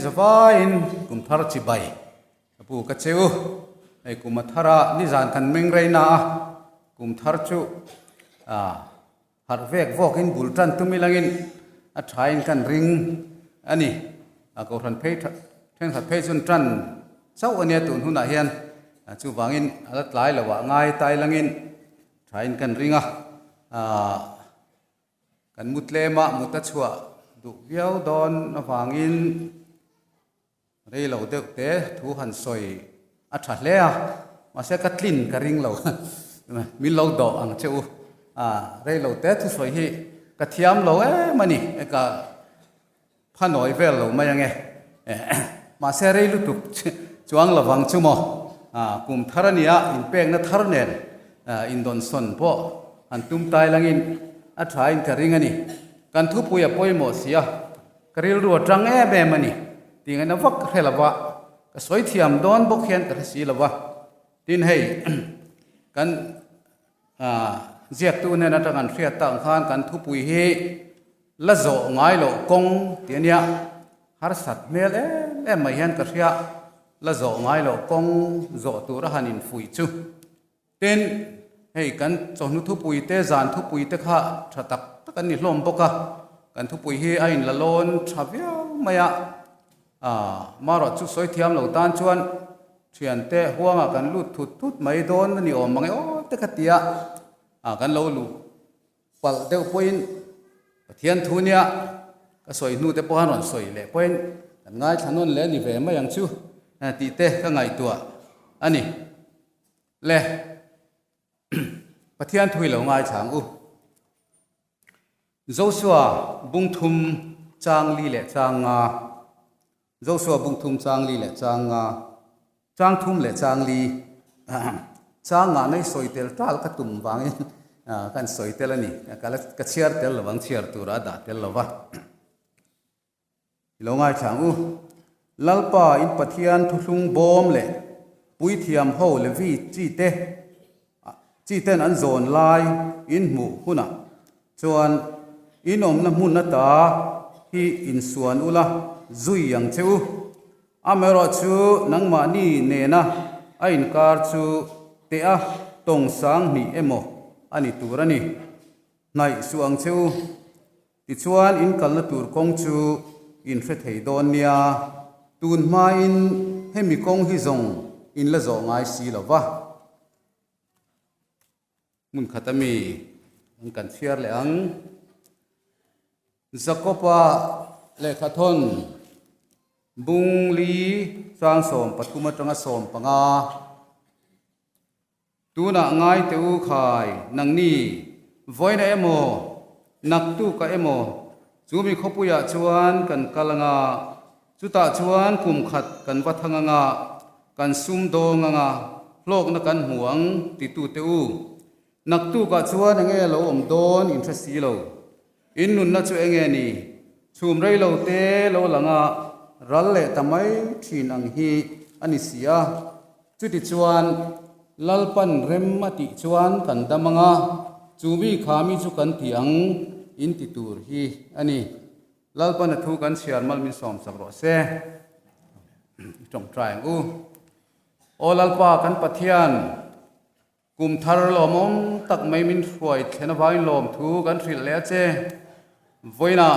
zavaiin kum thar chibai ka pu ka cheu. Hei kum a thar a, nizan kan meng rei na a, kum thar chu harh vek vawkin bul tan tum ilangin a thain kan ring a ni. A kohhran phei thenkhat phei chuan tan chauh a nia tun hunah hian chuvangin a la tlai loh ah ngai ta ilangin thain kan ring a. Kan mu tlem a, mut a chhuah duh viau dawn avangin rei lo deuh te thu han sawi a tha hle a, mahse ka tlin ka ring lo, min lo dawh ang che u. Rei lo te thu sawi hi ka thiam lo em a ni, ka Phanawi vel lo mai ange. Mahse rei lutuk chuang lovang chu maw? Kum thar a nia, inpekna thar nen indawnsawn pawh han tum tai langin a thain ka ring a ni. Kan thupui a pawimawh si a, ka rilru a tang em em a ni tih ngaihna vak ka hre lo va, ka sawi thiam dawn bawk hian ka hre si lo va. Tin hei kan ziaktu hnen atang an hriat tak ang khan kan thupui hi La zawh ngai loh kawng tih a nia, harsat hmel em em mai hian ka hria, la zawh ngai loh kawng zawh tur a han infuih chu. Tin, hei kan chawhnu thupui te, zan thupui te kha tha tak tak an ni hlawm bawk a, kan thupui hi a inla lawn tha viau mai a, marawh chu sawi thiam lo tan chuan thiante huangah kan lut thut thut mai dawn a ni awm mang e aw te ka ti a, kan lo luh Palh deuh pawhin Pathian thu nia ka sawi hnu te pawh an rawn sawi leh pawhin kan ngaithla nawn leh a ni ve mai ang chu tih te ka ngaihtuah a ni. Le Pathian thu i lo ngaithla ang u. Joshua bungthum chang li leh chang nga Joshua bungthum chang li leh chang nga Chang thum leh chang li chang ngah nei sawi tel tal ka tum vangin kan sawi tel a ni. Ka la ka chhiar tel lo ang chhiar tura a dah tel lo va. I lo ngaithla ang u. Lalpa in Pathian thuthlung bawm leh puithiam ho Levi chi te chi ten an zawn lai in hmuh hunah chuan in awmna hmun ata hi insuan ula zui ang che u. Amaherawhchu nangmahni nena a inkar chu teh a tawng sang hnih emaw a ni tur a ni. Hnaih suh ang che u. Tichuan in kalna tur kawng chu in hre thei dawn nia. Tun hmain hemi kawng hi zawng in la zawh ngai si lo va. Hmun khat ami an kan chhiar leh ang. Jakob-a lehkhathawn bung li chang 13 atanga 15. Tunah ngai teh u khai nangni vawiina emaw naktuka emaw chu mi khawpuiah chuan kan kal anga chutah chuan kum khat kan va thang anga kan sum dawng anga hlawkna kan hmu ang titu teh u. Naktukah chuan enge lo awm dawn in hre si lo. In nunna chu enge ni? Chhum rei lo te lo lang a, ral leh ta mai thin ang hi a ni si a. Chutichuan, Lalpan rem a tih chuan kan dam ang a, chu mi kha mi chu kan ti ang in ti tur hi a ni. Lalpan a thu kan chhiar mal min sawmsak rawh se. I tawngtai ang u. Aw Lalpa kan Pathian! Kum thar lawmawm tak mai min hruai thlen avangin lawmthu kan hrilh leh a che. Vawiinah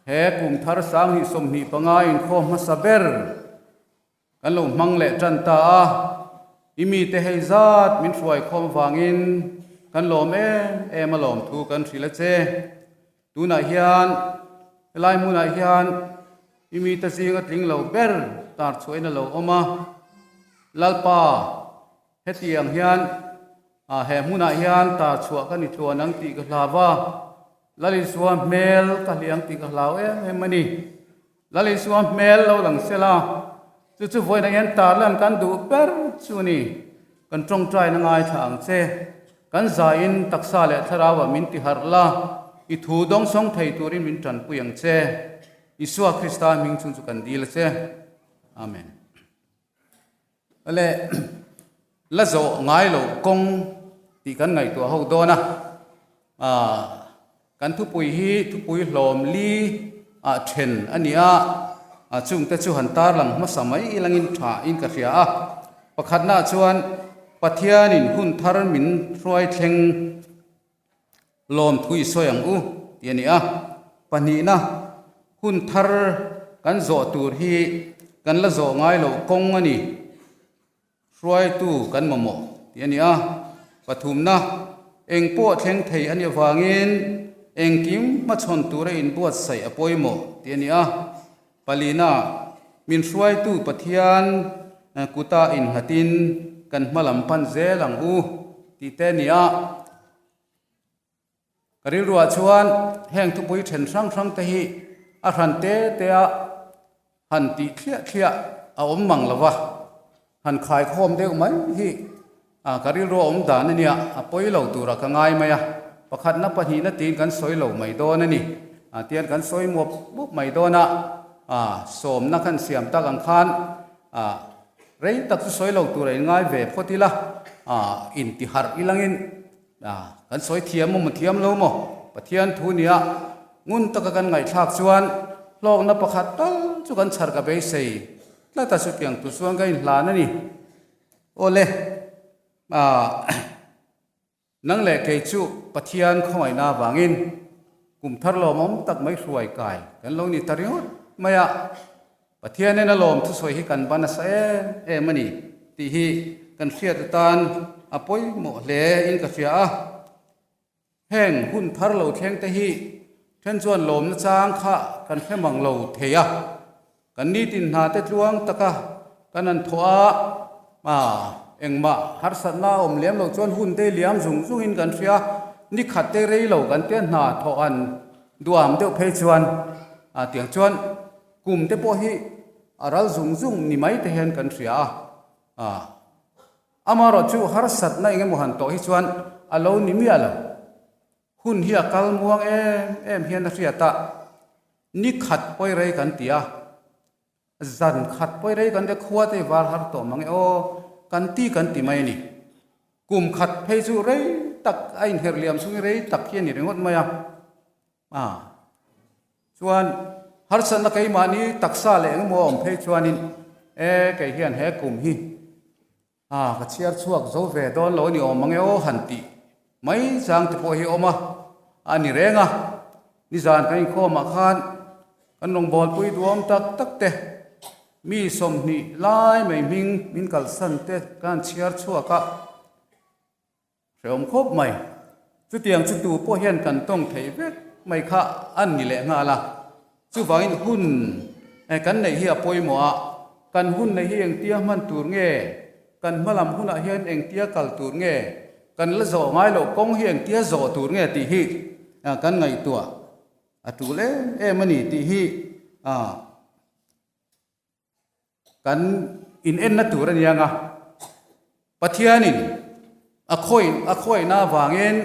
he kum thar 2025 inkhawm hmasa ber kan lo hmang leh tan ta a, i mite hei zat min hruai khawm avangin kan lawm em em a lawmthu kan hrilh a che. Tunah hian helai hmunah hian i mite zinga tling lo ber tar chhuahin a lo awm a, Lalpa, Hetiang hian he hmunah hian tar chhuah ka ni tluan ang tih ka hlau a, Lalisua hmel ka hliang tih ka hlau em em a ni. Lalisua hmel lo lang sela, chu chu vawiinah hian tar lan kan duh ber chu a ni. Kan tawngtaina ngaithla ang che. Kan zaiin taksa leh thlarauah min tiharh la, i thu dawngsawng thei turin min tanpui ang che. Isua Krista hming chung chu kan dil a che. Amen. Leh la zawh ngai loh kawng tih kan ngaihtuah ho dawn a, kan thupui hi thupui hlawm li ah then a ni a, A chungte chu han tarlang hmasa mai ilangin tha in ka hria a. Pakhatnaah chuan Pathianin hun thar min hruai thleng lawmthu i sawi ang u tih a ni a. Pahnihna, hun thar kan zawh tur hi kan la zawh ngai loh kawng a ni. Hruaitu kan mamawh tih a ni a. Pathumna, eng pawh thleng thei a nih avangin engkim hmachhawn tura inbuatsaih a pawimawh tih a ni a. Palina, min hruaitu Pathian kuta innghatin kan hmalam pan zel ang u tih te a ni a. Ka rilruah chuan heng thupui then hrang hrang te hi a hran te te a han tih thliah thliah a awm mang lo va, han khaikhawm deuh mai hi ka rilru a awm dan a nia, a pawi lo turah ka ngai mai a, pakhatna pahnihna tiin kan sawi lo mai dawn a ni, tian kan sawi muap muap mai dawn a, sawmna kan siam tak ang khan rei tak chu sawi lo turah inngai ve phawt ila, intiharh ilangin. A, kan sawi thiam maw maw thiam lo maw? Pathian thu nia ngun taka kan ngaihthlak chuan hlawkna pakhat tal chu kan chhar ka beisei tlat a, chutiang tur chuan ka inhlan a ni. Awle, a, nang leh kei chu Pathian khawngaihna avangin kum thar lawmawm tak mai hruai kai kan lo ni ta ringawt mai a. Pathianin a lawm thusawi hi kan ban nasa em em a ni tih hi kan hriat atan a pawimawh hle in ka hria a. Heng hun thar lo thleng te hi then chuan lawmna chang kha kan hre mang lo thei a. Kan nitin hna te tluang taka kan han thawh a, a engmah harsatna a awm lem lo chuan hun te liam zung zung in kan hria, ni khat te rei lo kan tia hna thawh an duam deuh phei chuan a tiang chuan Kum te pawh hi a ral zung zung ni mai te hian kan hria a, ah amaherawh chu harsatna eng emaw han tawh hi chuan a lo ni miah lo. Hun hi a kal muang em em hian a hriat a, ni khat pawi rei kan ti a, zan khat pawi rei kan ti a, khua te hi var har tawh mang e aw kan ti kan ti mai a ni. Kum khat phei chu rei tak a inherh liam chungin rei tak hi a ni ringawt mai a. A chuan harsatna keimahni taksa leh engemaw a awm phei chuanin e kei hian he kum hi a ka chhiar chhuak zo ve dawn lo a ni awm ang e aw han tih mai chang te pawh hi a awm a, a ni reng a. Nizan kan inkhawmah khan kan rawngbawlpui duam tak tak te mi 20 lai mai hming min kalsan te kan chhiar chhuak a. Hrehawm khawp mai. Chutiang chu tu pawh hian kan tawng theih vek mai kha an ni leh nghal a. Chuvangin hun kan neih hi a pawimawh a, kan hun neih hi engtia hman tur nge, kan hmalam hunah hian engtia kal tur nge, kan la zawh ngai loh kawng hi engtia zawh tur nge tih hi kan ngaihtuah a tul em em a ni tih hi Kan inenna tur a ni ang a, Pathianin a khawi a khawiahna avangin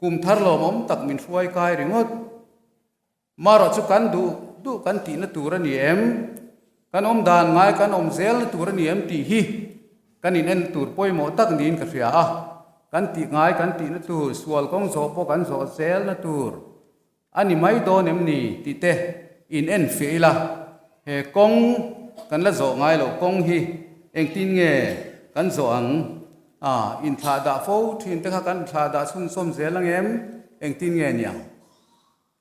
kum thar lawmawm tak min hruai kai ringawt. Marawh chu kan duh duh kan tihna tur a ni em? Kan awm dan ngai kan awm zelna tur a ni em tih hi kan inenna tur pawimawh tak niin ka hria a. Kan tih ngai kan tihna tur, sual kawng zawh pawh kan zawh zelna tur A ni mai dawn em ni tih te in en fiah ila, he kawng kan la zawh ngai loh kawng hi engtin nge kan zawh ang? A, inthlah dah fo thin te kha kan inthlah dah chhunzawm zel ang em? Engtin nge niang?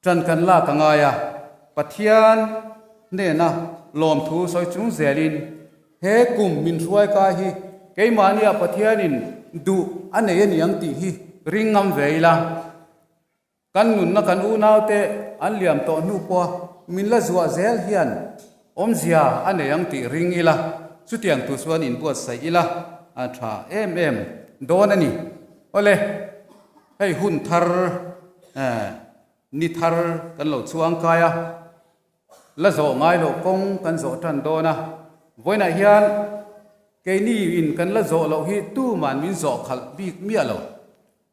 Ṭan kan lak a ngai a, Pathian hnena lawmthu sawi chung zelin he kum min hruai kai hi keimahnia Pathianin duh a nei a ni ang tih hi ring ngam ve ila. Kan nunna kan unaute an liam tawh hnu pawha min la zuah zel hian awmzia a nei ang tih ring ila, chutiang tur chuan inbuatsaih ila a tha em em dawn a ni. Awle, hei hun thar, ni thar kan lo chuangkai a, la zawh ngai loh kawng kan zawh tan dawn a, vawiinah hian keini in kan la zawh loh hi tuman min zawh khalh bik miah lo.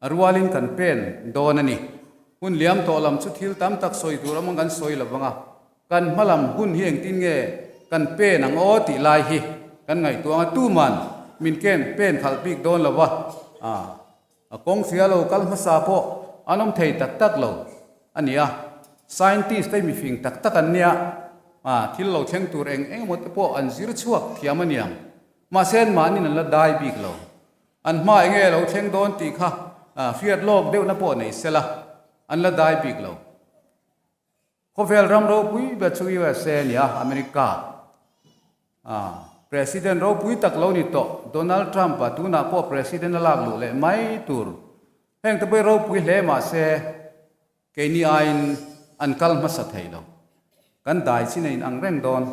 A rualin kan pen dawn a ni. Hun liam tawh lam chu thil tam tak sawi tur awm ang kan sawi lo vang a, kan hma lam hun hi engtin nge kan pen ang aw tih lai hi kan ngaihtuah ang a, tuman min ken pen khalh bik dawn lo va, a kawng hria lo kal hmasa pawh an awm thei tak tak lo a ni a, scientist te mifing tak tak an nia. Thil lo thleng tur eng eng emaw te pawh an zir chhuak thiam a niang. Mahse an mahnin an la dai bik lo. An hma enge a lo thleng dawn tih kha hriat lawk deuhna pawh nei sela an la dai bik lo. Khawvel ram ropui ber chu USA a ni a, America. President ropui tak lo ni tawh Donald Trump-a tunah pawh President a lak luh leh mai tur. Heng te pawh hi ropui hle mahse keini aiin an kal hmasa thei lo. Kan dai chin a inang reng dawn.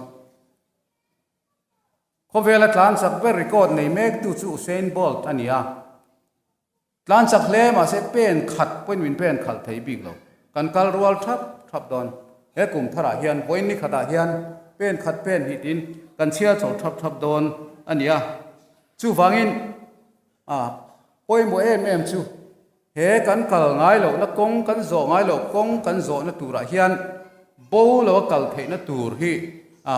Khawvela tlan chak ber record nei mektu chu Usain Bolt a ni a. Tlan chak hle mahse pen khat pawhin min pen khalh thei bik lo. Kan kal rual thap thap dawn. He kum tharah hian vawiin ni khatah hian pen khat pen hnih tiin kan chhiar chho thap thap dawn a ni a. Chuvangin a pawimawh em em chu he kan kal ngai lohna kawng kan zawh ngai loh kawng kan zawhna turah hian bo lo a kal theihna tur hi a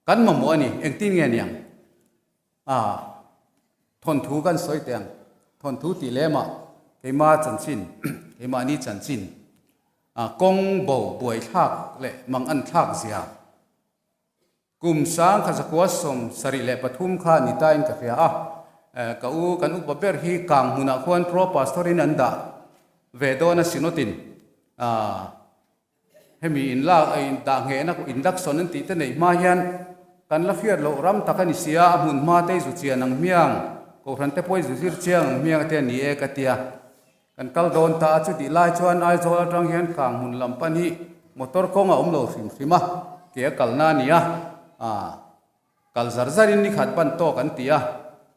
kan mamawh a ni. Engtin nge niang? A, thawnthu kan sawi teh ang. Thawnthu tih lemah keima chanchin, keimahni chanchin, a kawng bo buaithlak leh mang an thlak zia. Kum sang kha zakua 73 kha ni tain ka hria a, ka u kan upa ber hi kang hmunah khuan pro pastor in an dah ve dawn a sinotin a, Hemi in lak in dah nghehna induction an tih te neih hma hian kan la hriat loh ram tak a ni sia, a hmun hma te i zu chian ang hmiang, Kohhran te pawh i zu zir chiang ang hmiang te a ni e ka tia. Kan kal dawn ta a, chutih lai chuan Aizawl atang hian kang hmun lam pan hi motor kawng a awm lo hrim hrim a, ke a kalna a ni a, aah kal zar zar in nikhat ban tawk an ti a,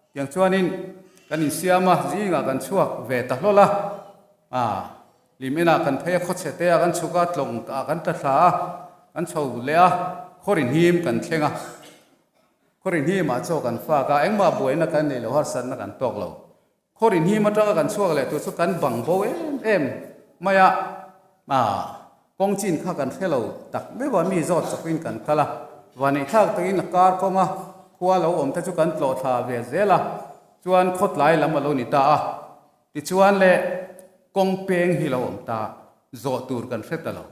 tiang chuanin kan insiam a, zingah kan chhuak ve ta hlawl a, aah. Lim enah kan phei a, khawchhe te ah kan chhuk a, tlawng ah kan tla thla a, kan chho leh a, khawri hnim kan thleng a. Khawri hnim ah chaw kan fak a, engmah buaina kan nei lo, harsatna kan tawk lo. Khawri hnim atanga kan chhuak leh tur chu kan bang bo em em mai a, ah kawng chin kha kan hre lo tak meuh a, mi zawt chawkin kan kal a, vaneihthlak takin a kar kawng a, khua lo awm te chu kan tlawh thla ve zel a, chuan khawtlai lam a lo ni ta a. Tichuan le, kawng peng hi lo awm ta, zawh tur kan hre ta lo.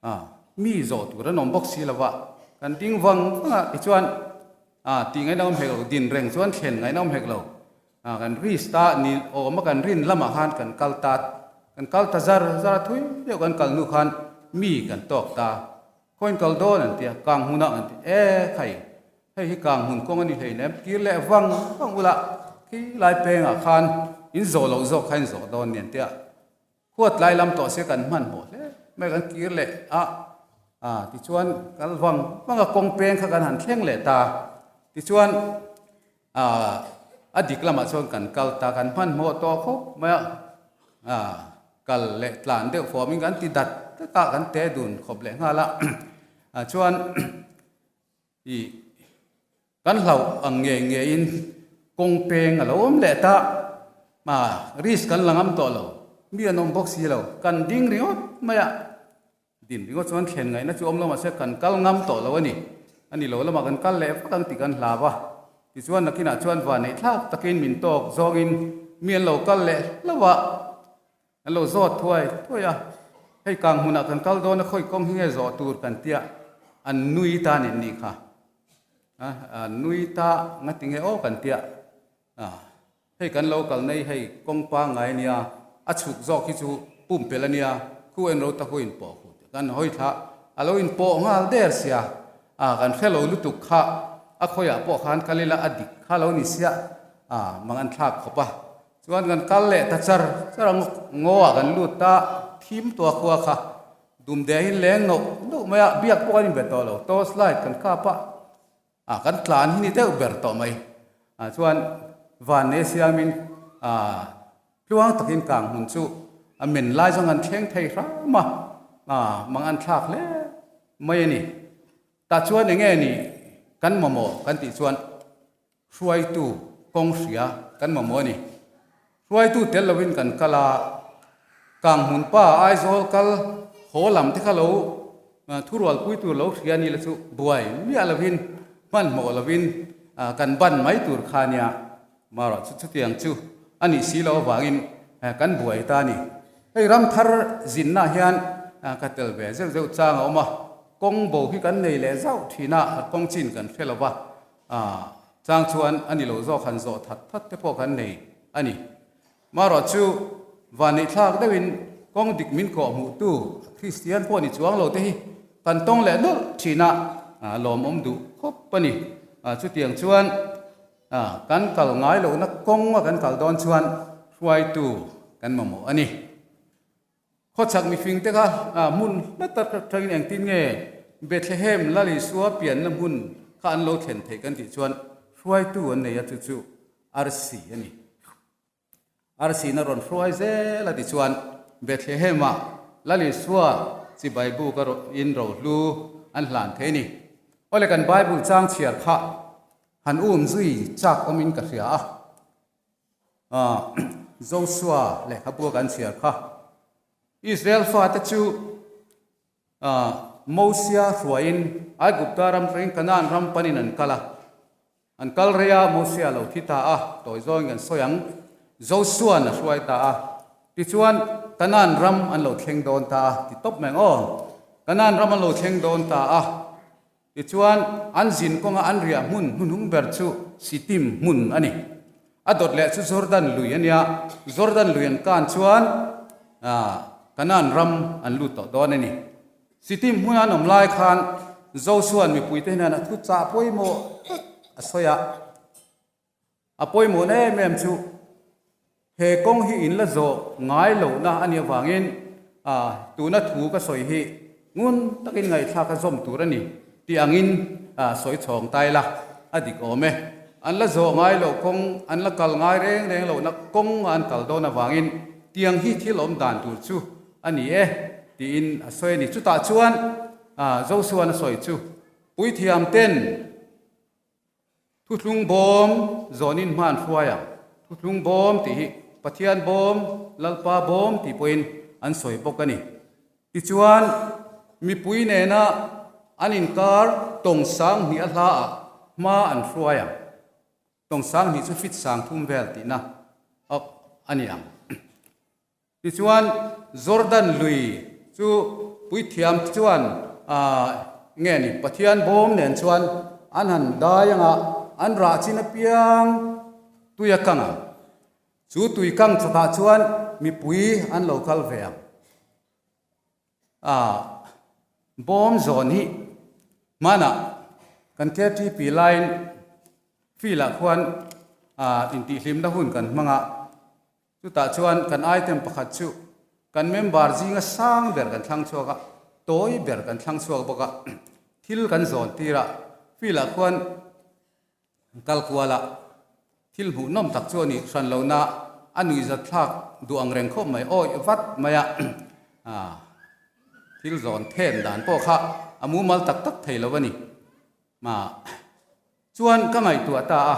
A, mi zawh tur an awm bawk si lo va, kan ding vang vang a, tichuan, a, tih ngaihna awm hek lo, din reng chuan thlen ngaihna awm hek lo. A, kan risk ta ni awm a kan rin lamah khan kan kal ta, kan kal ta zar zar a, thui deuh kan kal hnu khan mi kan tawk ta. Khawiin kal dawn an ti a, kang hmunah an ti, e khai, Hei hi kang hmun kawng a ni hleinem, kir leh vang vang ula khi lai pengah khan in zawh loh zawk kha in zawh dawn nen tia khuat lai lam tawh se kan hmanhmawh hle mai kan kir leh a, a tichuan kal vang vang a kawng peng kha kan han thleng leh ta tichuan a a dik lamah chuan kan kal ta kan hmanhmawh tawh khawp mai a, a kal leh tlan deuh fawmin kan ti dat dat a kan te dun khawp leh nghal a, a chuan. I kan hlauh ang ngei ngeiin kawng peng a lo awm leh ta, a risk kan la ngam tawh lo, mi an awm bawk si lo, kan ding ringawt mai a, din ringawt chuan thlen ngaihna chu awm lo mahse kan kal ngam tawh lo a ni, a ni lo lamah kan kal leh vak ang tih kan hlau a, tichuan nakinah chuan vanneih thlak takin min tawk zawngin mi an lo kal leh hlauh a. An lo zawt thuai thuai a, hei kang hmunah kan kal dawn a khawi kawng hi nge zawh tur kan tia an nui ta nen nih kha. A an nui ta ngati nge aw kan tia a hei kan lo kal nei hei kawng pangngai ania a chhuk zawk hi chu pumpelh ania khu en ro ta hu in pawh khu kan hawi thla a lo in pawh nghal der sia a kan hre lo lutuk kha a khawiah pawh khan kal ila a dik kha lo ni sia a mang an thlak khawp a. Chuan kan kal leh ta char char a, ngaw ah kan lut ta, thim tua khua kha dum deh in leng noh noh mai a, biak pawh kan inbe tawh lo, torch light kan kap a, ah kan tlan hi ni deuh ber tawh mai. Ah chuan van nei siamin ah tluang takin kang hmun chu a men lai zawng an thleng thei hram a, ah mang an thlak hle mai a ni. Tah chuan eng nge ni kan mamawh kan tih chuan Hruaitu kawng hria kan mamawh a ni. Hruaitu tel lovin kan kal a, Kanghmun pa Aizawl kal haw lam te kha lo thurualpui tur lo hria ni la chu buai miah lovin hmanhmawh lovin kan ban mai tur kha nia. Marawh chu chutiang chu a nih si loh avangin kan buai ta a ni. Hei ramthar zinna hian ka tel ve zeuh zeuh chang a awm a. Kawng bo hi kan nei leh zauh thin a, a kawng chin kan hre lo va, chang chuan a ni lo zawk han zawh that that te pawh kan nei a ni. Marawh chu vanneihthlak deuhin kawng dik min kawh hmuhtu Kristian pawh ni chuang lo te hi kan tawng leh nawlh thin a, lawmawm duh khawp a ni. Chutiang chuan kan kal ngai lohna kawng a kan kal dawn chuan hruaitu kan mamawh a ni. Khawchhak mifing te kha hmun hla tak atangin engtin nge Bethlehem Lal Isua pianna hmun kha an lo thlen theih kan tih chuan hruaitu an nei a, chu chu arsi a ni. Arsiin a rawn hruai zel a tichuan Bethlehem-ah Lal Isua chibai buk a in rohlu an hlan thei a ni. Awle kan Bible chang chhiar kha han um zui chak awmin ka hria a. Joshua lehkhabu kan chhiar kha. Israel fate chu Mosia hruaiin Aigupta ram atangin Kanaan ram panin an kal a. An kal rei a, Mosia lo thi ta a, tawi zawngin kan sawi ang. Joshua'n a hruai ta a. Tichuan, Kanaan ram an lo thleng dawn ta a, ti tawp mai ang aw. Kanaan ram an lo thleng dawn ta a. Tichuan, an zin kawnga an riah hmun hnuhnung ber chu Sitim hmun a ni. A dawt leh chu Jordan lui a nia, Jordan lui an kan chuan Kanaan ram an lut tawh dawn a ni. Sitim hmuna an awm lai khan Josua'n mipuite hian a thu chah pawimawh tak a sawi a. A pawimawhna em em chu he kawng hi in la zawh ngai lohna a nih avangin tuna thu ka sawi hi ngun takin ngaihthlak a zawm tur a ni tih angin sawi chhawng ta ila a dik awm e. An la zawh ngai loh kawng, an la kal ngai reng reng lohna kawng a an kal dawn avangin tiang hi thil awm dan tur chu a ni e tiin a sawi a ni. Chutah chuan Joshua-an a sawi chu puithiam ten, Thuthlung bawm zawnin hma an hruai ang. Thuthlung bawm tih hi Pathian bawm, Lalpa bawm tih pawhin an sawi bawk a ni. Tichuan, mipui nena an inkar tawng sang hnih a hlaah hma an hruai ang. Tawng sang hnih chu fit sang thum vel tihna a ni ang. Tichuan, Jordan lui chu puithiam chuan nge ni, Pathian bawm nen chuan an han dai ang a, an rah chin apiang tui a kang ang. Chu tui kang chakah chuan mipui an lo kal ve ang. Bawm zawn hi hmanah kan KTP laiin field-ah khuan intihhlimna hun kan hmang a. Chutah chuan kan item pakhat chu kan member zinga sang ber kan thlang chhuak a, tawi ber kan thlang chhuak bawk a, thil kan zawn tir a, field ah khuan kal kual a, thil hmuhnawm tak chu a nih hran lo na a nuihzat thlak duh ang reng khawp mai, awih vat mai a, thil zawn then dan pawh kha a mumal tak tak thei lo a ni. Chuan ka ngaihtuah ta a,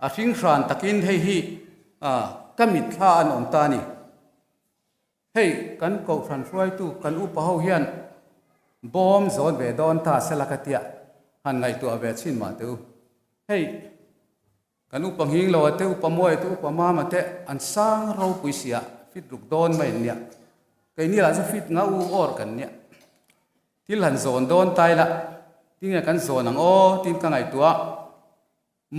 a hring hran takin hei hi ka mitthla an awm ta a ni. Hei kan kohhran hruaitu kan upa ho hian bawm zawn ve dawn ta sela ka tia han ngaihtuah ve chhin mah teh u. Hei kan upa nghing lo a te, upa muai te, upa mama te an sang ropui sia fit ruk dawn mai an nia. Keini lah chu fit nga u awr kan nia. Thil han zawn dawn ta ila, tinge kan zawn ang aw tiin ka ngaihtuah.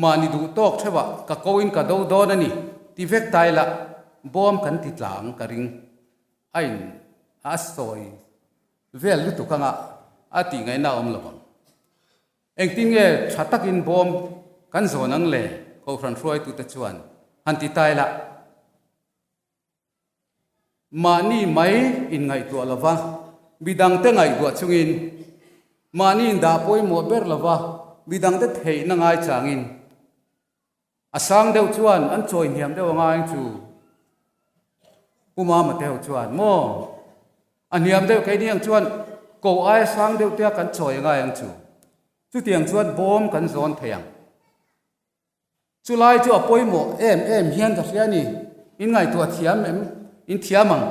Mahni duh tawk theuhah ka ko in ka do dawn a ni ti vek ta ila, bawm kan ti tla ang ka ring. A in a sawi vel lutuk anga a tih ngaihna a awm lo ang. Engtin nge tha takin bawm kan zawn ang le Kohhran hruaitute chuan han ti ta ila. Mahni mai inngaihtuah lova, midangte ngaihtuah chungin, mahni indah pawimawh ber lova, midangte theihna ngaichangin, a sang deuh chuan an chawi hniam deuh anga eng chu Pu Mama te ho chuan maw a hniam deuh keini ang chuan ko aia sang deuh te a kan chawi angai ang chu chutiang chuan bawm kan zawn thei ang. Chulai chu a pawimawh em em hian ka hria a ni. In ngaihtuah thiam em? In thiam ang.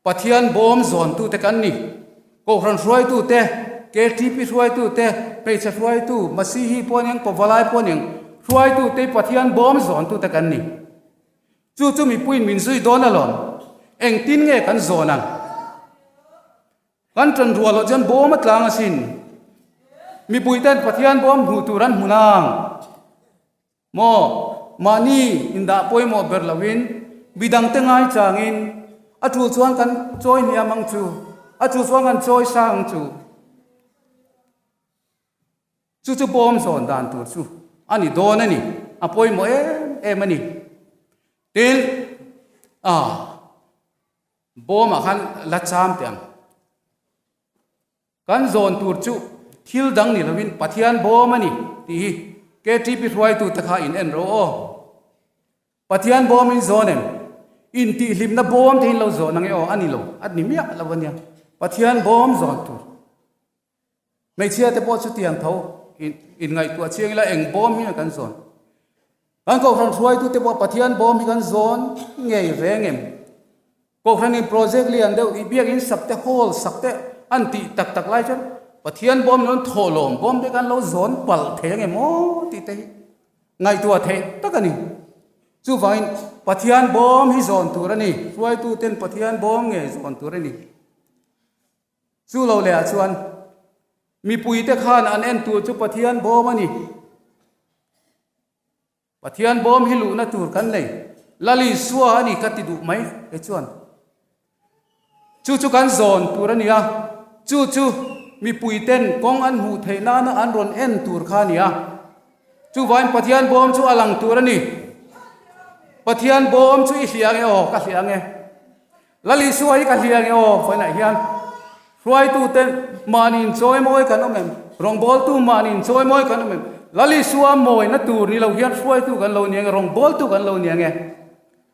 Pathian bawm zawntute kan ni. Kohhran hruaitute, KTP hruaitute, hmeichhe hruaitu, Masihi pawh aniang, Pavalai pawh aniang, hruaitute hi Pathian bawm zawntute kan ni. Chu chu mipuiin min zui dawn alawm. Engtin nge kan zawn ang? Kan ṭan rual loh chuan bawm a tlang asin. Mipuiten Pathian bawm hmuh tur an hmu nang. Maw, mahni indah pawimawh ber loin midangte ngaichangin a ṭul chuan kan chawi hniam ang chu, a ṭul chuan kan chawi sang ang chu. Chu chu bawm zawn dan tur chu a ni dawn a ni, a pawimawh em em a ni. Tin, a bawmah khan la cham teh ang. Kan zawn tur chu thil dang ni lovin Pathian bawm a ni tih hi KTP hruaitute kha in en ro aw. Pathian bawm in zawn em? Intihhlimna bawm te in lo zawn ang e aw, a ni lo, a ni miah lo a nia. Pathian bawm zawn tur. Hmeichhia te pawh chutiang tho in ngaihtuah chiang ila eng bawm hi nge kan zawn? Kan kohhran hruaitu te pawh Pathian bawm hi kan zawn ngei reng em? Kohhran in project lian deuh i biakin sak te hall sak te an tih tak tak lai chuan Pathian bawm in rawn thawhlawm bawm te kan lo zawn palh thei ange maw tih te hi ngaihtuah theih tak a ni. Chuvangin Pathian bawm hi zawn tur a ni, hruaitu ten Pathian bawm ngei zawn tur a ni. Chu lo lehah chuan mipuite khan an en tur chu Pathian bawm a ni. Pathian bawm hi luhna tur kan nei. Lal Isua a ni ka ti duh mai he chuan. Chu chu kan zawn tur a ni a, chu chu mipuiten kawng an hmuh theih nana an rawn en tur kha a ni a. Chuvain Pathian bawm chu a lang tur a ni. Pathian bawm chu i hliah ange aw, ka hliah ange. Lal Isua hi ka hliah ange aw, vawiinah hian hruaitute mahni inchawimawi kan awm em? Rawngbawltu mahni inchawimawi kan awm em? Lal Isua mawina tur ni lo hian hruaitu kan lo ni ange, rawngbawltu kan lo ni ange.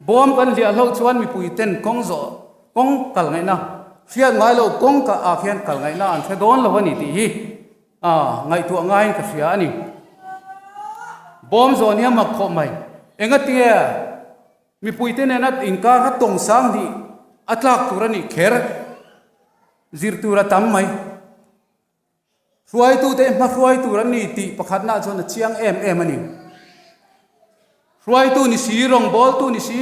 Bawm kan hliah hloh chuan mipuiten kawng zawh, kawng kal ngaihna, hriat ngai lo kawng ah khian kal ngaihna an hre dawn lo a ni tih hi A, ngaihtuah ngaiin ka hria a ni. Bawm zawn hi a mak khawp mai. Engatinge mipuite nena inkar kha tawng sang hnih a tlak tur a nih kher zir tur a tam mai. Hruaitute hi hmahruai tur an ni tih pakhatnaah chuan a chiang em em a ni. Hruaitu ni si, rawngbawltu ni si,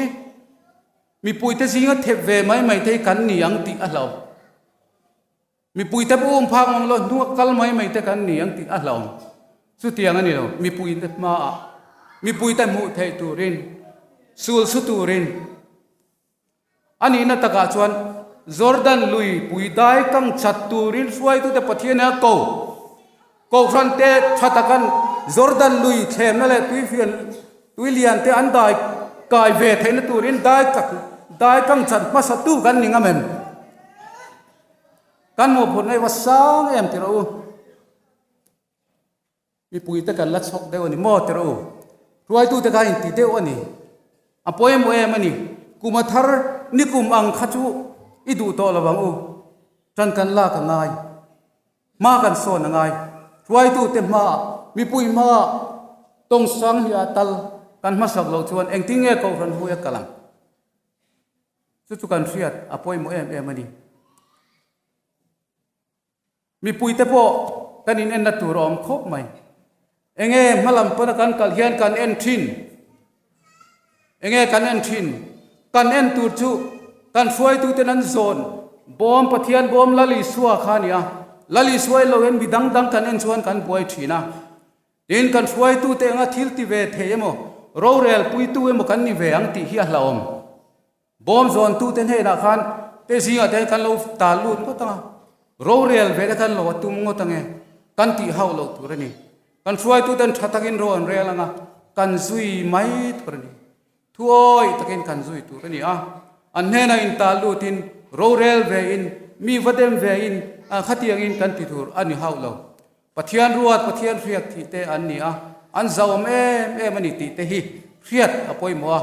mipuite zinga thep ve mai mai te hi kan ni ang tih a hlauh. Mipuite pawh um phak mang lo, hnua kal mai mai te kan ni ang tih a hlauh. Chutiang a ni lo, mipuite hmaah, mipuite hmuh theih turin, sul su turin. A nihna takah chuan Jordan lui pui dai kang chat turin hruaitute Pathian a ko. Kohhran te tha takan Jordan lui thlemna leh tuifian tui lian te an dai kai ve theihna turin dai dai kang chat hmasa tu kan ni ngam em? Kan mawhphurhna hi va sang em tirh u. Mipuite kan la chhawk deuh a ni maw tirh u. Hruaitute kha inti deuh a ni. A pawimawh em a ni. Kum a thar ni kum ang kha chu i duh tawh lo ang u. Tan kan lak a ngai. Hma kan sawn a ngai. Hruaitute hmaah, mipui hmaah tawng sang hi a tal kan hmasak loh chuan engtin nge Kohhran hui a kal ang? Chu chu kan hriat a pawimawh em em a ni. Mipuite pawh kan inenna tur a awm khawp mai. Enge hmalam pawna kan kal hian kan en thin. Enge kan en thin? Kan en tur chu kan hruaituten an zawn bawm Pathian bawm Lal Isua kha a ni a. Lal Isua lo hian mi dang dang kan en chuan kan buai thin a. Tin, kan hruaitute anga thil ti ve thei emaw, rorel puitu emaw kan ni ve ang tih hi a hlauhawm. Bawm zawntute hnenah khan te zingah te hian kan lo tal lut ngawt ang a, rorel ve te khan lo a tum ngawt ang e, kan tih hauh loh tur a ni. Kan hruaituten tha takin ro an rel ang a, kan zui mai tur a ni. Thuawi takin kan zui tur a ni a, an hnenah intal lutin, rorel vein, mi va dem vein, khatiangin kan ti tur a ni hauh lo. Pathian ruat, Pathian hriat thih te an ni a, an zauhawm em em a ni tih te hi hriat a pawimawh a,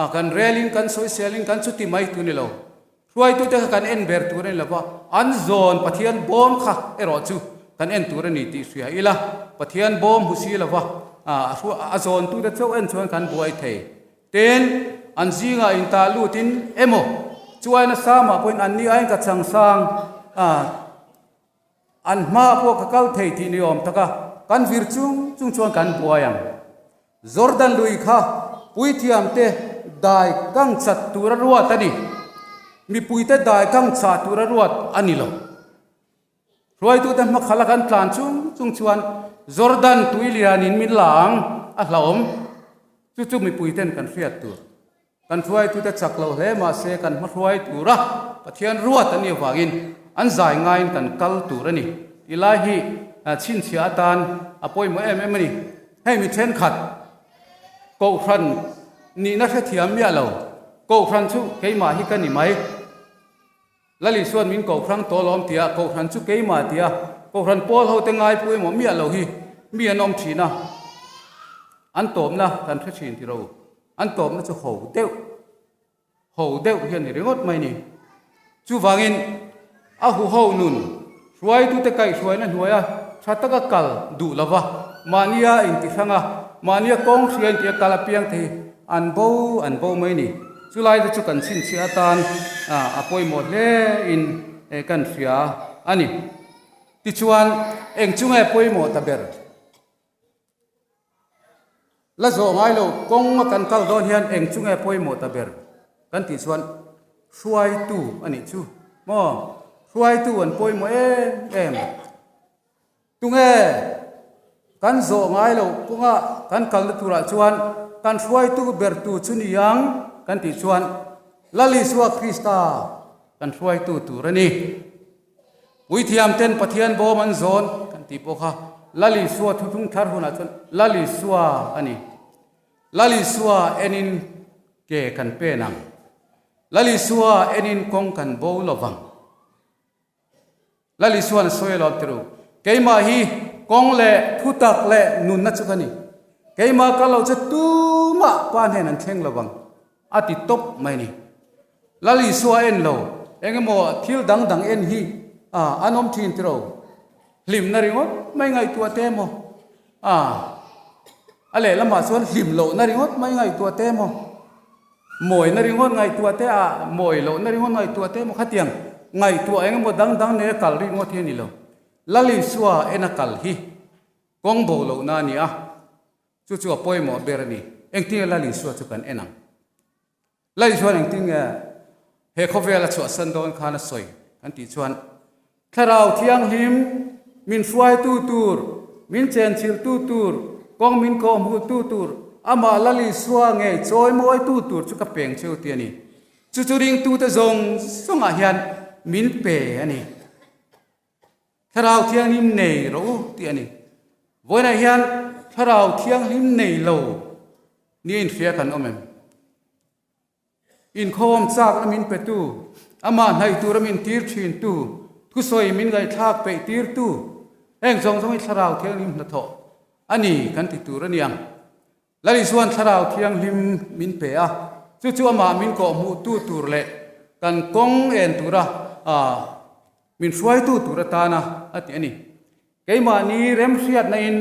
a kan relin, kan sawiselin, kan chuti mai tur a ni lo. Hruaitute kha kan en ber tur a ni lo va, an zawn Pathian bawm kha erawh chu kan en tur a ni tih hria ila, Pathian bawm hmu si lo va, a zawntute chauh en chuan kan buai thei. Tin, an zingah intah lutin emaw, chuai nasa mah pawhin anni aiin ka chang sang a, an hma pawh ka kal thei tih ni awm tak a, kan vir chung chung chuan kan buai ang. Jordan lui kha puithiamte dai kang chat tura ruat a ni. Mipuite dai kang chah tura ruat a ni lo. Hruaitute hmakhalh a kan tlan chung chung chuan Jordan tui lianin min la ang a hlauhawm. Chu chu mipuiten kan hriat tur. Kan hruaitute chak lo hle mahse kan hmahruai tura Pathian ruat a nih avangin an zai ngaiin kan kal tur a ni tih lai hi chhinchhiah atan a pawimawh em em a ni. Hei mi thenkhat Kohhran nihna hrethiam miah lo, Kohhran chu keimah hi ka ni mai. Lal Isuan min Kohhrang tawh lawm tia, Kohhran chu keimah tia, Kohhran pawl ho te ngai pawimawh miah lo hi mi an awm thin a, an tawpna kan hre thin tiro, an tawpna chu ho deuh, ho deuh hi a ni ringawt mai ni. Chuvangin a huho nun hruaitute kaihhruaina hnuaia tha taka kal duh lova, mahnia intihrang a, mahnia kawng hria intia kal apiang te hi an bo an bo mai ni. Chulai te chu kan chhinchhiah atan a pawimawh hle in kan hria a ni. Tichuan eng chu nge pawimawh ta ber? La zawh ngai lo kawng a kan kal dawn hian eng chu nge pawimawh ta ber kan tih chuan hruaitu a nih chu maw? Hruaitu an pawimawh em em. Tunge kan zawh ngai lo kawnga kan kalna turah chuan kan hruaitu ber tu chu ni ang kan tih chuan Lal Isua Krista kan hruaitu tur a ni. Puithiam ten Pathian bawm an zawn kan tih pawh kha Lal Isua thuthlung thar hunah chuan Lal Isua a ni. Lal Isua enin ke kan pen ang. Lal Isua enin kawng kan bo lo vang. Lal Isuan a sawi alawm tirh u, Keimah hi kawng leh thutak leh nunna chu ka ni. Keimah kal lo che tumah pa hnen an thleng lo vang, a ti tawp mai a ni. Lal Isua en lo, eng emaw thil dang dang en hi a an awm thin tirh u. Hlimna ringawt mai ngaihtuah te emaw, a a lehlamah chuan hlim lohna ringawt mai ngaihtuah te emaw, Mawina ringawt ngaihtuah te a mawi lohna ringawt ngaihtuah te emaw khatiang ngaihtuah eng emaw dang dang nei a kal ringawt hi a ni lo. Lal Isua en a kal hi kawng bo lohna a ni a, chu chu a pawimawh ber a ni. Engtin nge Lal Isua chu kan en ang? Lal Isua'n engtin nge he khawvel a chhuahsan dawn khan a sawi kan tih chuan Thlarau Thianghlim min hruaitu tur, min chenchilhtu tur, kawng min kawhhmuhtu tur, amah Lal Isua ngei chawimawitu tur chu ka peng cheu ti a ni. Chu chu ringtute zawng zawngah hian min pe a ni. Thlarau Thianghlim nei rawh u tih a ni. Vawiinah hian Thlarau Thianghlim nei lo nia inhria kan awm em? Inkhawm chakna min petu, amah hnaih tura min tir thintu, thusawi min ngaihthlak peih tirtu, heng zawng zawng hi Thlarau Thianghlim hnathawh a ni kan ti tur a ni ang. Lal Isua'n Thlarau Thianghlim min pe a, chu chu amah min kawhhmuhtu tur leh kan kawng en tura min hruaitu tur atana a ti a ni. Keimahni remhriatna in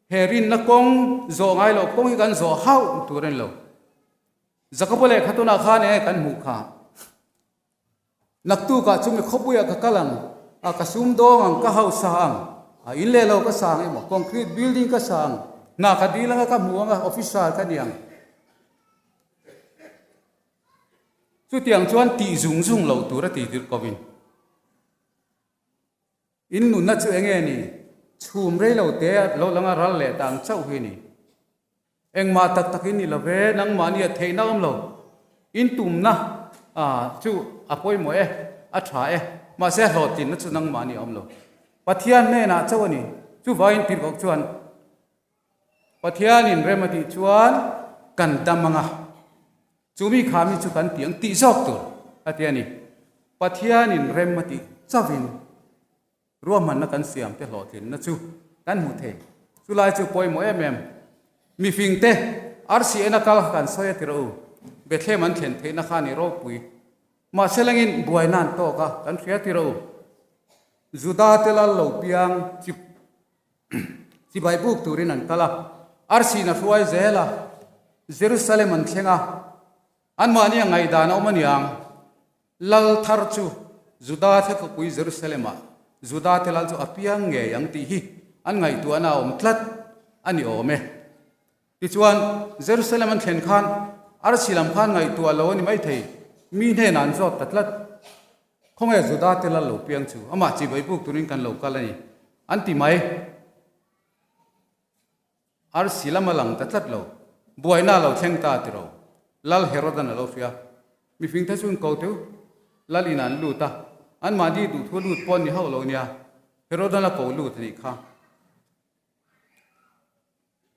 he rinna kawng zawh ngai loh kawng hi kan zawh hauh tur a ni lo. Jakoba lehkha tunah khan enge kan hmuh kha? Naktukah chumi khawpuiah ka kal ang, a ka sum dawng ang, ka hausa ang, a in leh lo ka sa ang emaw, concrete building ka sa ang, hna ka dil anga ka hmu anga, officer ka ni ang. Chutiang chuan tih zung zung lo tur a ti tirh kovin. In nunna chu enge ni? Chhum rei lo te lo langa ral leh ta ang chauh hi ni. Engmah tak tak in ni lo ve, nangmahni a theihna awm lo. In tumna chu a pawimawh e, a tha e, mahse a hlawhtlinna chu nangmahni a awm lo. Pathian hnenah chauh a ni. Chuvangin tirhkoh chuan Pathianin rem a tih chuan kan dam ang a, chu mi kha mi chu kan ti ang tih zawk tur a ti a ni. Pathianin rem a tih chauhin. Ruahmanna kan siam te hlawhtlinna chu kan hmu thei. Chulai chu pawimawh em em. Mifing te RCN a kal kha kan sawi a ti rawh u. Bethlehem an thlen theihna kha a ni ropui. Mahse lengin buaina an tawk a, kan hria ti rawh u. Juda te lal lo piang chi chibai buk turin an kal a, RCN a hruai zel a, Jerusalem an thleng a, anmahni a ngaihdan a awm aniang. Lal thar chu Juda the khawpui Jerusalem-ah Juda te lal chu a piang ngei ang tih hi an ngaihtuahna a awm tlat a ni awm e. Tichuan, Jerusalem an thlen khan arsi lam khan ngaihtuah lo a ni maithei, mi hnenah an zawt ta tlat. Khawnge Juda te lal lo piang chu amah chibai buk turin kan lo kal a ni, an ti mai. Arsi lam a lang ta tlat lo. Buaina a lo thleng ta ti ro. Lal Herodan a lo hria. Mifing te chu an ko teu. Lal inah an lut a. Anmahni duhthu a lut pawh an ni hauh lo nia. Herodan a ko lut a nih kha.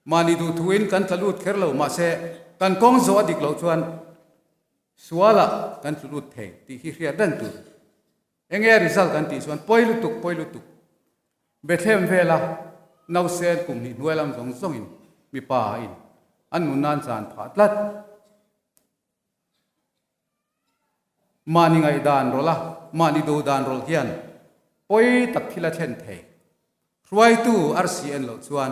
Mahni duhthuin kan tla lut kher lo, mahse kan kawng zawh a dik loh chuan sualah kan tlu lut thei tih hi hriat reng tur. Enge a result kan tih chuan pawi lutuk, pawi lutuk. Bethlehem vela nausen kum hnih hnuai lam zawng zawngin mipa in an nun nan chan phah tlat. Mahni ngaihdan rawlh a, mahni do dan rawlh hian pawi tak thil a thlen thei. Hruaitu arsi en loh chuan,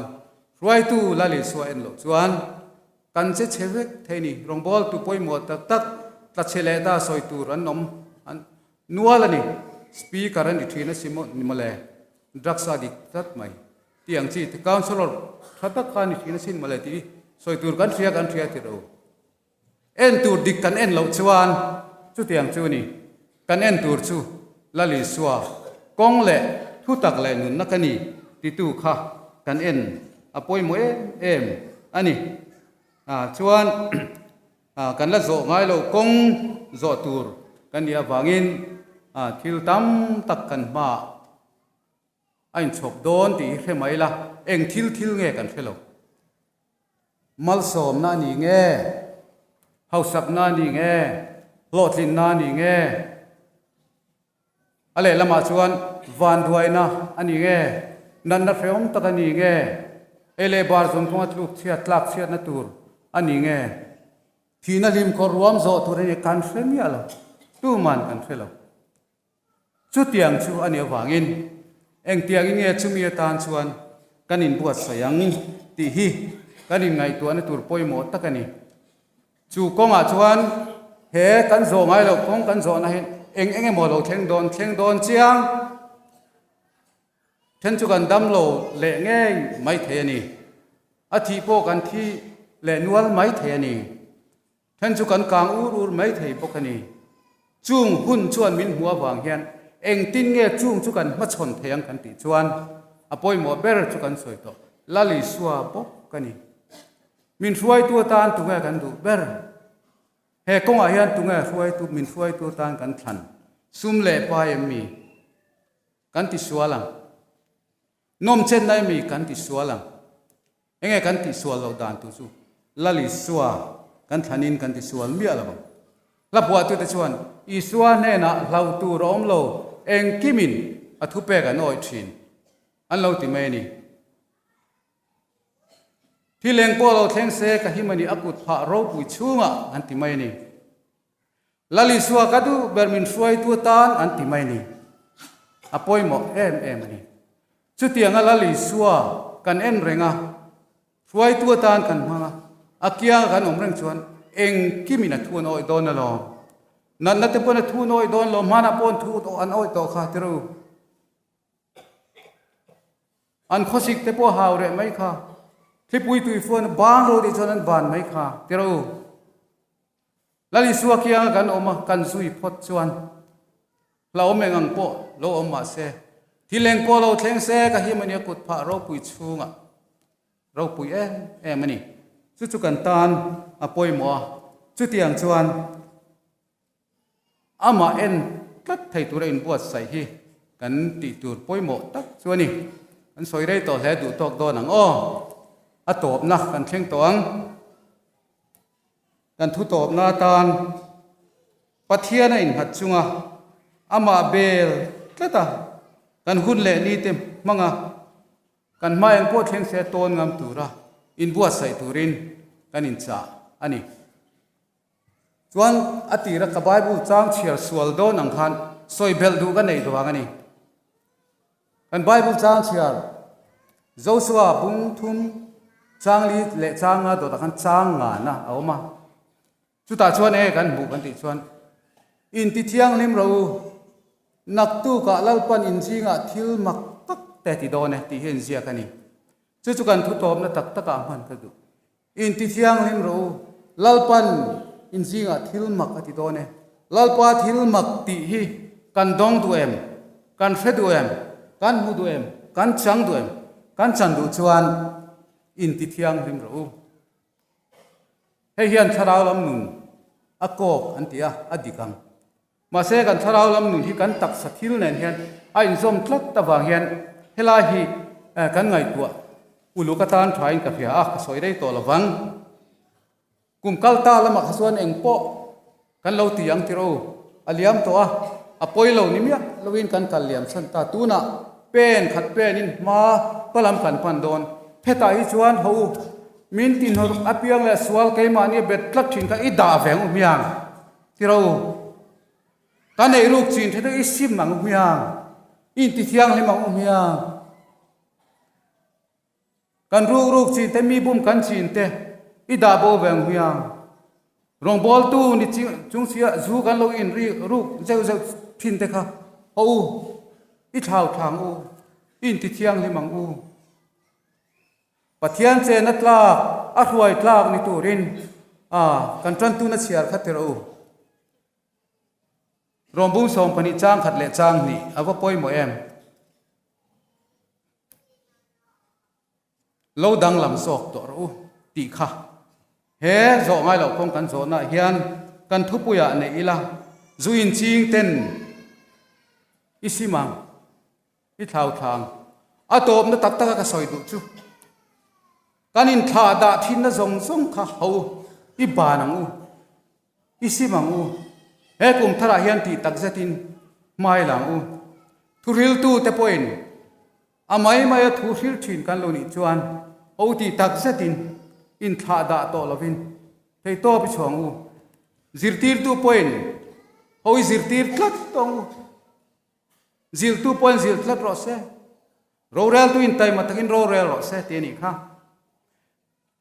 hruaitu Lal Isua en loh chuan kan che chhe vek thei ni. Rawngbawltu pawimawh tak tak tla chhe leh ta sawi tur an awm an nual a ni. Speaker a ni thin a si maw ni mawle, drugs a dik tlat mai tih ang chi te, councillor tha tak kha a ni thin a sin mawle tih sawi tur kan hria kan hria tirh o. En tur dik kan en loh chuan chutiang chu ni. Kan en tur chu Lal Isua kawng leh thutak leh nunna ka ni titu kha kan en a pawimawh em em a ni. Chuan kan la zawh ngai lo kawng zawh tur kan nih avangin thil tam tak kan hmaah a inchhawp dawn tih hi hre mai la, eng thil thil nge kan hre lo. Malsawmna a ni nge? Hausakna a ni nge? Hlawhtlinna a ni nge? A lehlamah chuan vanduaina a ni nge? Natna hrehawm tak a ni nge? Ei leh bar zawng kawnga tluk chhiat tlak chhiatna tur a ni nge? Thihna hlim kawr ruam zawh tur a ni kan hre miah lo. Tuman kan hre lo. Chutiang chu a nih avangin engtiangin nge chumi atan chuan kan inbuatsaih ang tih hi kan inngaihtuahna tur pawimawh tak a ni. Chu kawngah chuan he kan zawh ngai loh kawng kan zawhna hi eng eng emaw lo thleng dawn thleng dawn chiang then chu kan dam lo leh ngei mai thei a ni. A thih pawh kan thi leh nual mai thei a ni. Then chu kan kang ur ur mai thei bawk a ni. Chung hun chuan min hmuh avang hian engtin nge chung chu kan hmachhawn thei ang kan tih chuan a pawimawh ber chu kan sawi tawh. Lal Isua bawk a ni. Min hruaitu atan tunge kan duh ber? He kawngah hian tunge hruaitu min hruaitu atan kan thlan? Sum leh pai em mi? Kan ti sual ang. Nawmchenna em mi kan ti sual ang. Enge kan tihsual loh dan tur chu Lal Isua kan thlanin kan tisual miah lo ang. Hla phuahtute chuan Isua hnenah hlauh tur a awm lo, engkimin a thupek an awih thin an lo ti mai a ni. Thil eng pawh lo thleng se ka him a ni, a kut phah ropui chhungah an ti mai a ni. Lal Isua ka duh ber min hruaitu atan an ti mai ni. A pawimawh em em a ni. Chutianga Lal Isua kan en reng a, hruaitu atan kan hmang a, a kianga kan awm reng chuan engkimin a thu an awih dawn alawm. Natna te pawn a thu an awih dawn lo, hmanah pawh an thu an awih tawh kha tirh u. An khawsik te pawh hau reh mai kha. Thlipui tuifuan ban ro tih chuan an ban mai kha tirh u. Lal Isua kianga kan awm a, kan zui phawt chuan hlauhawm eng ang pawh lo awm mah se, thil eng pawh lo thleng se ka him a nia kut phah ropui chhungah ropui em em a ni. Chu chu kan tan a pawimawh a, chutiang chuan amah en tlat thei tura inbuatsaih hi kan tih tur pawimawh tak chu a ni. Kan sawi rei tawh hle duh tawk dawn ang aw, a tawpna kan thleng tawh ang. Kan thu tawpna atan Pathian a innghat chunga amah bel tlat a, kan hun leh nite hmanga kan hma eng pawh thleng se tawn ngam tura inbuatsaih turin kan inchah a ni. Chuan a tira ka Bible chang chhiar sual dawn ang khan sawi belh duh ka neih duang a ni. Kan Bible chang chhiar Josua bung thum chang li leh chang nga dawtah khan chang ngana a awm a. Chutah chuan e kan hmuh kan tih chuan inti thianghlim ro u, naktukah Lalpan inzingah thil mak tak te ti dawn e tih hi a inziak a ni. Chu chu kan thutawpna tak takah hman ka duh. Inti thianghlim rawh u, Lalpan inzingah thil mak a ti dawn e. Lalpa thil mak tih hi. Kan dawng duh em? Kan hre duh em? Kan hmu duh em? Kan chang duh em? Kan chan duh chuan inti thianghlim rawh u. Hei hian thlarau lam nun a kawk an ti a, a dik ang. Mahse kan thlarau lam nun hi kan taksa thil nen hian a inzawm tlat avang hian helai hi kan ngaihtuah uluk atan thain ka hria a, ka sawi rei tawh lovang. Kum kal ta lamah kha chuan eng pawh kan lo ti ang tirh u, a liam tawh a, a pawi lo ni miah loin kan kal liam chhan ta. Tunah pen khat penin hma ka lam kan pan dawn. Hetah hi chuan ho u, min tinhawr apiang leh sual keimahni a bet tlat thin kha i dah ve ang u hmiang tirh u. Kan ei ruk chin the deuh i sim ang u hmiang, i intithianghlim ang u hmiang. Kan ruk ruk chin te, mi bum kan chin te i dah bo ve ang hmiang. Rawngbawltu ni chung sia zu kan lo in ri ruk zeuh zeuh thin te kha haw u, i thlau thlang u, i inti thianghlim ang u. Pathian chena tlak, a hruai tlak ni turin a kan tantuna chhiar kha tirh u. Rawngbung 12 chang khat leh chang hnih a va pawimawh em? Lo danglam zawk tawh rawh u tih kha he zawh ngai loh kawng kan zawhnaah hian kan thupuiah neih ila, zu inching ten i sim ang, i thlau thlang. A tawpna tak taka ka sawi duh chu kan inthlah dah thinna zawng zawng kha ho i ban ang u. I sim ang u. He kum tharah hian tih tak zetin hmai la ang u. Thuhriltu te pawhin a mai maia thu hril thin kan lo nih chuan ho tih tak zetin inthlah dah tawh lovin theitawp i chhuah ang u. Zirtirtu pawhin ho i zirtir tlat tawh ang u. Zilhtu pawhin zilh tlat rawh se. Roreltu in taima takin rorel rawh se tih a nih kha.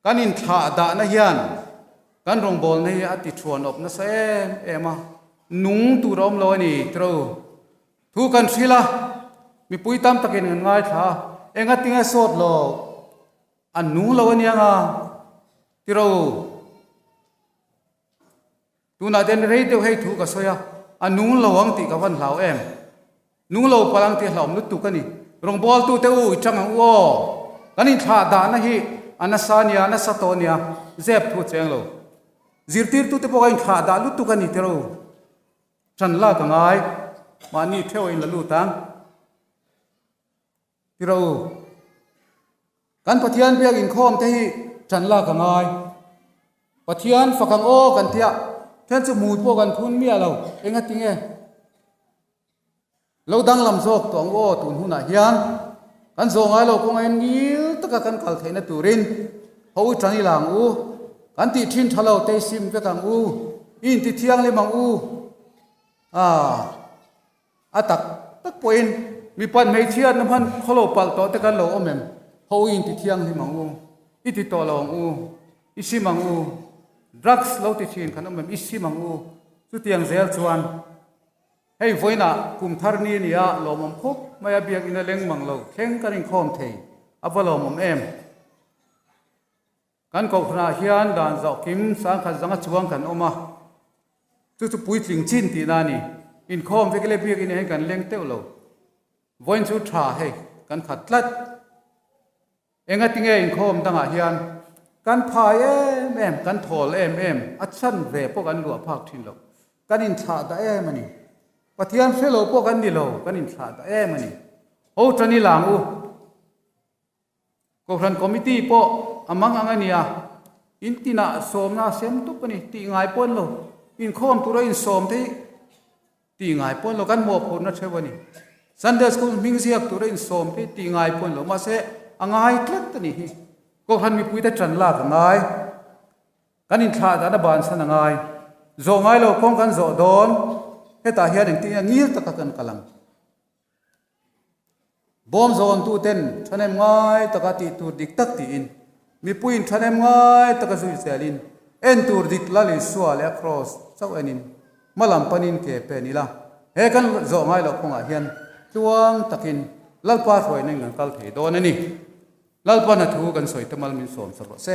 Kan inthlah dahna hian kan rawngbawlna hi a ti thuan awp nasa em em a, nung tur a awm lo a ni tiro. Thu kan hrilh a, mipui tam takin kan ngaithla a, enga tinge sawt lo, an nung lo a nia nga tiro. Tunah ten rei deuh hei thu ka sawi a, a nung lo ang tih ka van hlau em? Nung lo palh ang tih a hlauhawm lutuk a ni. Rawngbawltute u i chang ang u aw. Kan inthlah dahna hi a nasa nia, a nasa tawh nia, zep thu cheng lo. Zirtirtute pawh ka inthlah dah lutuk a ni tirh u. Ṭan lak a ngai, mahni theuh a inla lut ang. Tirh u. Kan Pathian biak inkhawm te hi ṭan lak a ngai. Pathian fak ang aw kan tia, then chu hmui pawh kan phun miah lo, enga tinge? Lo danglam zawk tawh ang aw tun hunah hian kan zawh ngai lo kawng ain ngil taka kan kal theihna turin ho i ṭan ila ang u, kan tih ṭhin ṭha lo te i sim vek ang u, i inti thianghlim ang u. Aah. A tak tak pawhin mipat hmeichhia na hman khawlo palh tawh te kan lo awm em? Ho i inti thianghlim ang u, i ti tawh lo ang u, i sim ang u, drugs lo ti thin kan awm em? I sim ang u. Chutiang zel chuan hei vawiinah kum thar ni a ni a, lawmawm khawp mai a, biakinn a leng mang lo thleng kan inkhawm thei, a va lawmawm em? Kan kohhranah hian dan zawh kim sangkhat zanga chuang kan awm a, chu chu puitling chin tihna a ni. Inkhawm vek leh biakinn ah hian kan leng teuh lo. Vawiin chu tha hei kan khat tlat. Engatinge inkhawm dangah hian kan phai em em, kan thawl em em, a chhan ve pawh kan luah phak thin lo. Kan inthlah dah em a ni. Pathian hre lo pawh kan ni lo, kan inthlah dah em a ni. Ho tan i lang u. Kohhran Committee pawh a mang ang a nia, in tinah sawmna a sem tup a ni, tih ngai pawh an lo, inkhawm tura insawm te hi tih ngai pawh an lo, kan mawhphurhna theuh a ni. Sunday School hming ziak tura insawm te hi tih ngai pawh an lo, mahse a ngai tlat a nih hi. Kohhran mipuite ṭan lak a ngai, kan inthlah dan a bansan a ngai, zawh ngai lo kawng kan zawh dawn, hetah hian engtin nge ngil taka kan kal ang. Bawm zawntuten thahnem ngai taka tih tur dik tak tiin, mipuiin thahnem ngai taka zui zelin, en tur dik Lal Isua leh a kraws chauh enin hmalam panin ke pen ila, he kan zawh ngai loh kawngah hian tluang takin Lalpa hruaina in kan kal thei dawn a ni. Lalpa hna thu kan sawi te mal min sawm sak rawh se.